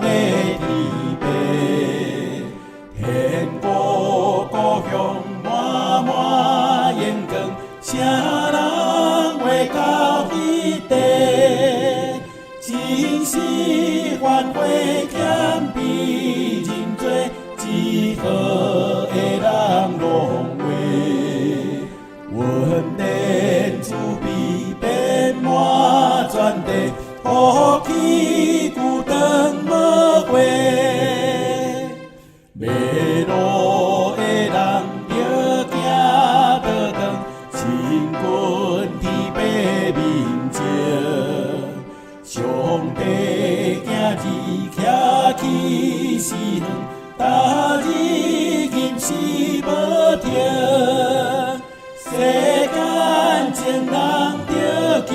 的天父，天國故鄉滿滿榮光，啥人會到彼地？真是繁華謙卑認罪，只好的人攏話。恩典慈悲遍滿全地，福氣久長無悔。迷路的人著行倒轉，親近天父面前。上帝今日徛起四方，逐日吟詩無停。世間情人著緊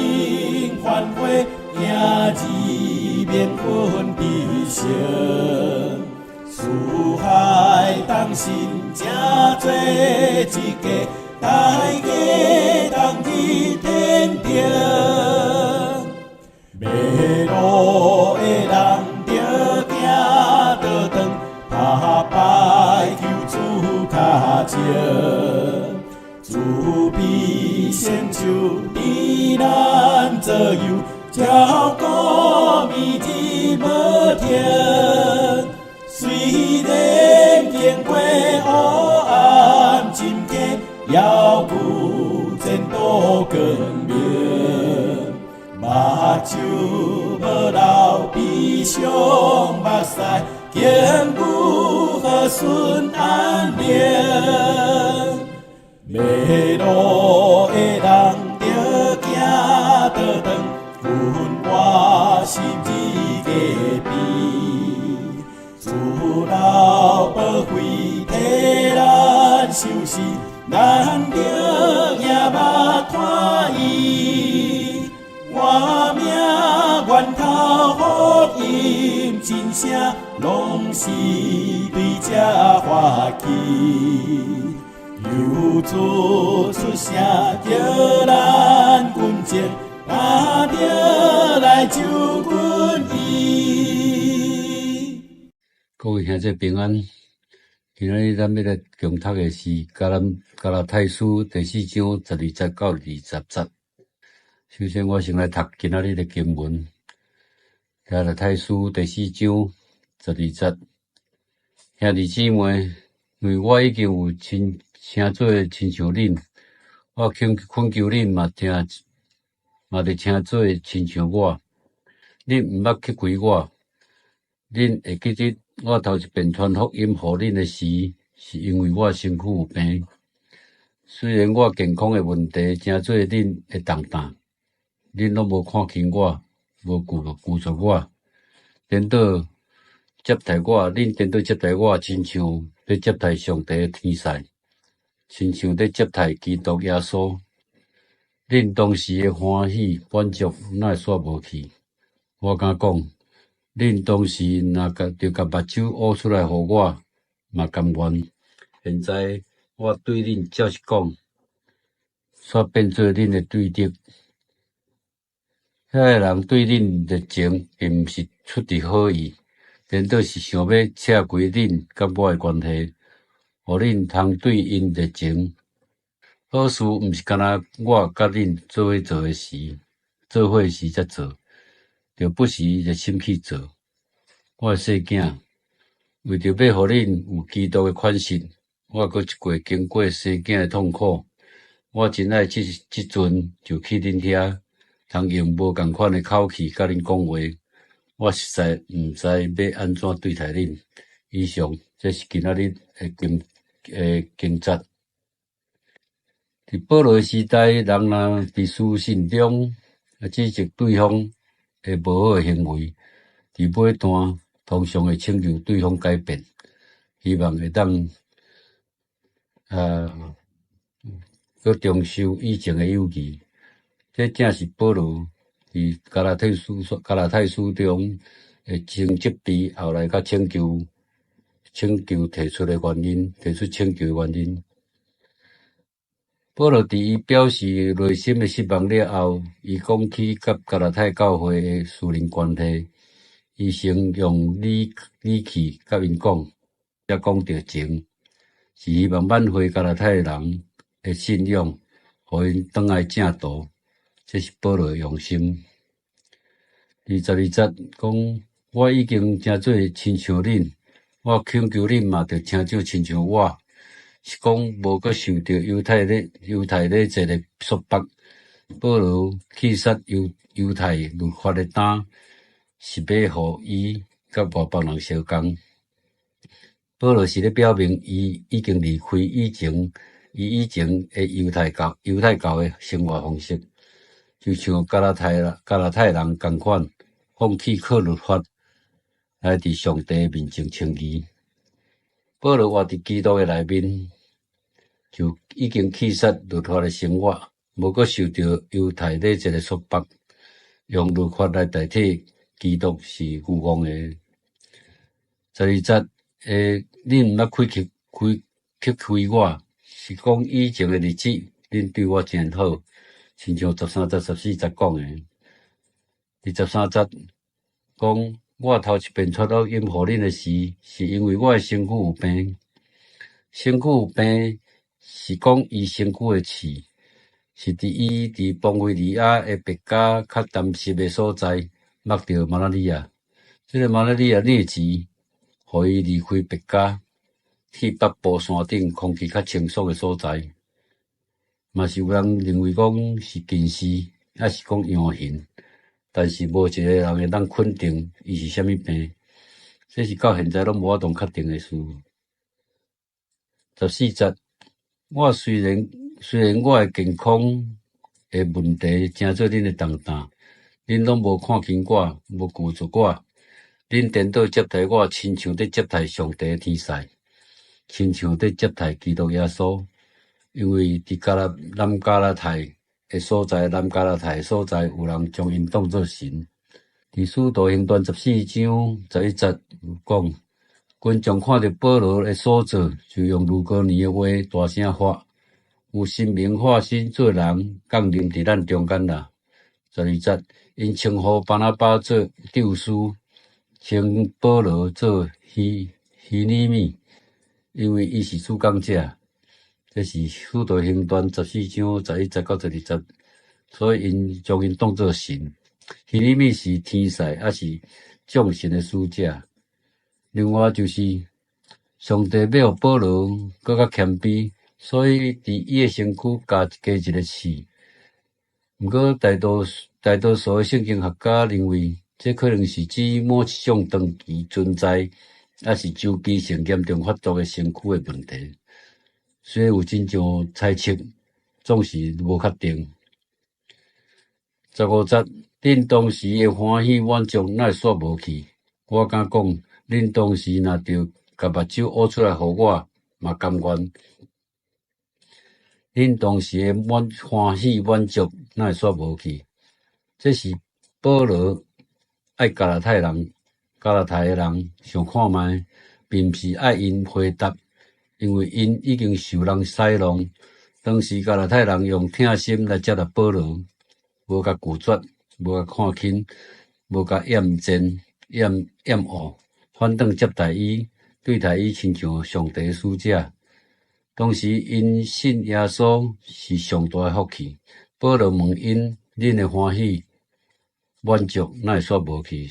繁華，今日免分得勝。四海同心成做一家，大家同入天庭。迷路的人著行倒轉，拍擺求主跤前。慈悲聖手佇咱左右，照顧暝日無停。雖然經過黑暗深坑，猶有前途光明。目睭無流悲傷目屎，經有和順安寧。迷路的人著行倒轉，阮活十字架邊，主流寶血替咱受死，咱著舉目看伊。活命源頭福音真聲，攏是對這發起。求主出聲叫咱軍前，打著來救阮伊。各位兄弟平安，今仔日咱欲來共讀的是加拉太書第四章十二節到二十節。首先，我先來讀今仔日的經文。加拉太書第四章十二節，兄弟姊妹，因為我已經有親稱做親像恁，我懇求恁嘛聽嘛著稱做親像我。恁毋捌去虧我，恁會記得我頭一遍傳福音予恁的時，是因為我身軀有病。雖然我健康的問題成做恁的重擔，恁攏無看輕我，無拒絕我，顛倒接待我，恁顛倒接待我，親像咧接待上帝的天使，親像咧接待基督耶穌。恁當時的歡喜滿足，哪會煞無去？我敢講，恁當時若共著共目睭挖出來予我，嘛甘願。現在我對恁照實講，煞變做恁的對敵。遐个人對恁熱情，並毋是出佇好意，顛倒是想欲拆開恁佮我的關係，予恁通對𪜶熱情。好事毋是干焦我佮恁做伙做的時，做伙時才做，著不時熱心去做。我的細囝，為著欲予恁有基督的款式，我閣一過經過生囝的痛苦。我真愛這這陣就去恁遐，通用無仝款的口氣佮恁講話。我實在毋知欲按怎對待恁。以上，這是今仔日的經節。佇保羅時代，人若佇私信中指責對方的無好的行為，佇尾段通常會請求對方改變，希望會當閣重修以前的友誼。這正是保羅佇加拉太書中會先責備，後來閣請求提出的原因，提出請求的原因。保羅佇伊表示內心的失望了後，伊講起佮加拉太教會的屬靈關係。伊先用禮語氣佮𪜶講，才講著情，是希望挽回加拉太人的信仰，予𪜶轉來正途。這是保羅的用心。22節講，我已經成做親像恁，我懇求恁嘛著成做親像我，是講無閣受著猶太禮節的束縛。保羅棄殺猶太律法的擔，是欲予伊佮外邦人相仝。保羅是咧表明，伊已經離開以前的猶太教的生活方式，就像加拉太人仝款，放棄靠律法來佇上帝面前稱義。保羅活佇基督的內面，就已經棄殺律法的生活，無閣受著猶太禮節的束縛，用律法來代替基督是愚妄的。12節的恁毋捌開我，是講以前的日子，恁對我真好，親像13節、14節講的。23節講，我頭一遍傳福音予恁的時，是因為我的身軀有病。身軀有病是講伊身軀的刺，是佇伊佇磅菲利亞的別加較澹濕的所在，目著馬拉利亞。這个馬拉利亞瘧疾，予伊離開別加，去北部山頂空氣較清爽的所在。嘛是有人認為講是近視，抑是講陽眩，但是無一个人會當肯定伊是啥物病。這是到現在攏無法度確定的事。14節，我雖然我的健康的問題成做恁的重擔，恁攏無看輕我，無拒絕我，恁顛倒接待我，親像佇接待上帝的天使，親像佇接待基督耶穌。因為佇南加拉泰的所在，有人將𪜶當做神。佇使徒行傳14章11節有講，群眾看著保羅的所做，就用呂高尼的話大聲喊：有神明化身做人降臨佇咱中間啦！12節，𪜶稱呼巴拿巴做宙斯，稱保羅做希耳米，因為伊是主講者。這是使徒行傳14章11節到12節，所以𪜶將𪜶當做神。希耳米是天使，抑是眾神的使者。另外就是上帝欲予保羅閣較謙卑，所以佇伊的身軀加一个刺。毋過大多數的聖經學家認為，這可能是指某一種長期存在，抑是周期性嚴重發作的身軀的問題。雖然有真濟猜測，總是無確定。15節，恁當時的歡喜滿足，哪會煞無去？我敢講，恁當時若著共目睭挖出來予我，嘛甘願。恁當時的歡喜滿足，哪會煞無去？這是保羅愛加拉太的人想看覓，並毋是愛𪜶回答，因為𪜶已經受人使弄。當時加拉太人用疼心來接納保羅，無共拒絕，無共看輕，無共厭賤、厭惡，反轉接待伊，對待伊親像上帝使者。當時𪜶信耶穌是上大的福氣。保羅問𪜶：恁的歡喜滿足，哪會煞無去？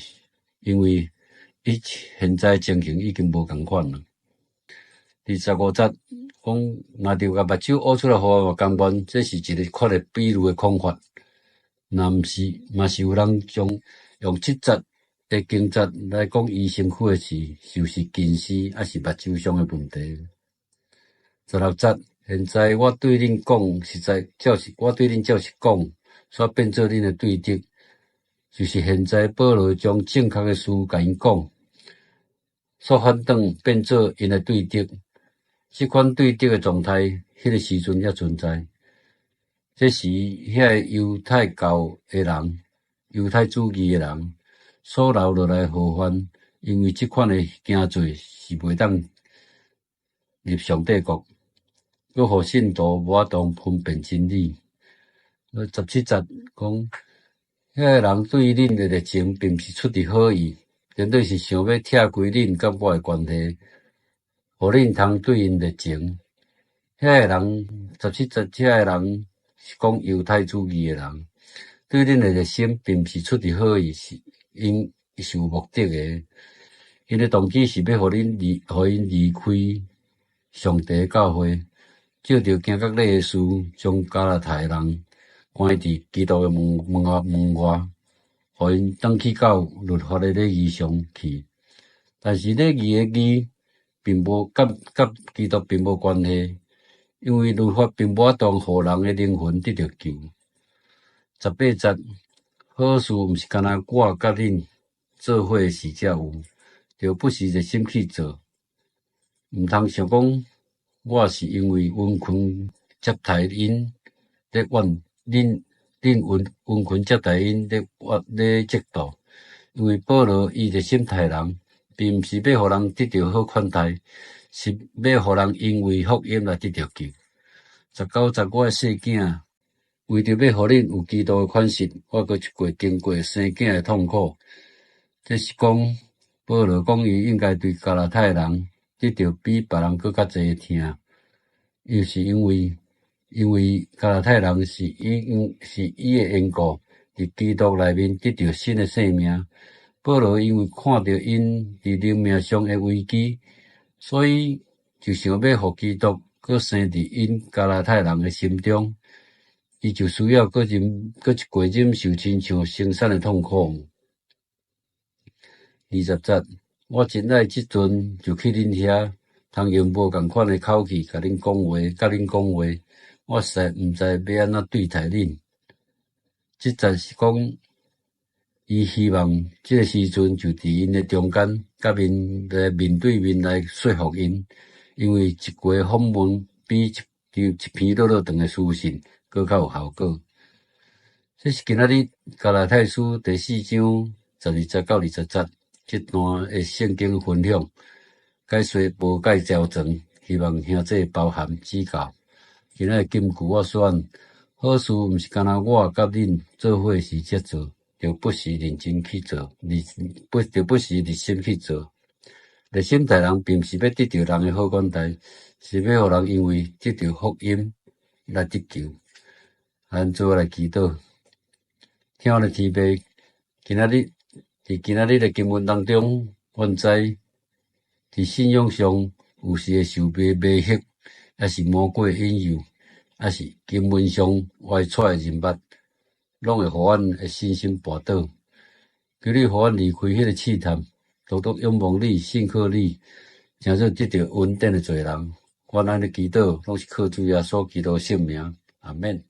因為伊現在情形已經無仝款了。25節講，若著共目睭挖出來予我，嘛甘願，這是一个款的比喻的講法。若毋是，嘛是有人將用這節的經節來講，伊身軀的刺，就是近視，抑是目睭上的問題。16節，現在我對恁講，實在照實，我對恁照實講，煞變做恁的對敵。就是現在保羅將正確的事共𪜶講，煞反轉變做𪜶的對敵。這款對敵的狀態，彼个時陣猶存在。這時，遐个猶太教的人、猶太主義的人所留落來禍患，因為這款的行做是袂當入上帝國，閣予信徒無法度分辨真理。17節講，遐个人對恁的熱情，並毋是出佇好意，顛倒是想欲拆開恁佮我的關係，予恁通對𪜶熱情。遐个人17節，遐個人是講猶太主義的人，對恁的熱心，並毋是出佇好意，是𪜶是有目的的。𪜶的動機是欲予𪜶離開上帝的教會，藉著行割禮的事，將加拉太人關佇基督的門外，予𪜶轉去到律法的禮儀上去。但是禮儀的義並無佮基督並無關係，因為律法並無法度予人的靈魂得著救。18節，好事毋是干焦我佮恁做伙時才有，著不時熱心去做。毋通想講我是因為殷勤接待𪜶咧怨恁恁殷勤接待𪜶咧怨咧嫉妒，因為保羅伊熱心待人，並毋是欲予人得著好款待，是欲予人因為福音來得著救。19節，我的細囝，為著欲予恁有基督的款式，我閣一過經過生囝的痛苦。這是講保羅講伊應該對加拉太人得著比別人閣較濟的疼，又是因為加拉太人是伊的緣故，佇基督內面得著新的生命。保羅因為看著𪜶佇靈命上的危機，所以就想欲予基督閣生佇𪜶加拉太人的心中，伊就需要閣一過忍受親像生產的痛苦。20節，我真愛這陣就去恁遐，通用無仝款的口氣共恁講話。我實在毋知欲按怎對待恁。這節是講，伊希望這個時陣就佇𪜶的中間，佮面來面對面來說服𪜶，因為一過訪問比一篇落落長的書信閣較有效果。這是今仔日加拉太書第四章12節到20節這段的聖經分享，解說無蓋周全，希望兄弟包涵指教。今仔日金句我選：好事毋是干焦我佮恁做伙時才做，著不時認真去做，不著不時熱心去做。熱心待人，並毋是欲得著人的好款待，是欲予人因為得著福音來得救。咱做伙來祈禱，天父的天父，今仔日佇今仔日的經文當中，阮知佇信仰上有時會受迷惑，抑是魔鬼的引誘，抑是經文上歪跩的人物，攏會予阮的信心跋倒。求你予阮離開彼個試探，獨獨仰望你，信靠你，成做得著恩典的罪人。阮按呢祈禱，攏是靠主耶穌基督聖名。阿們。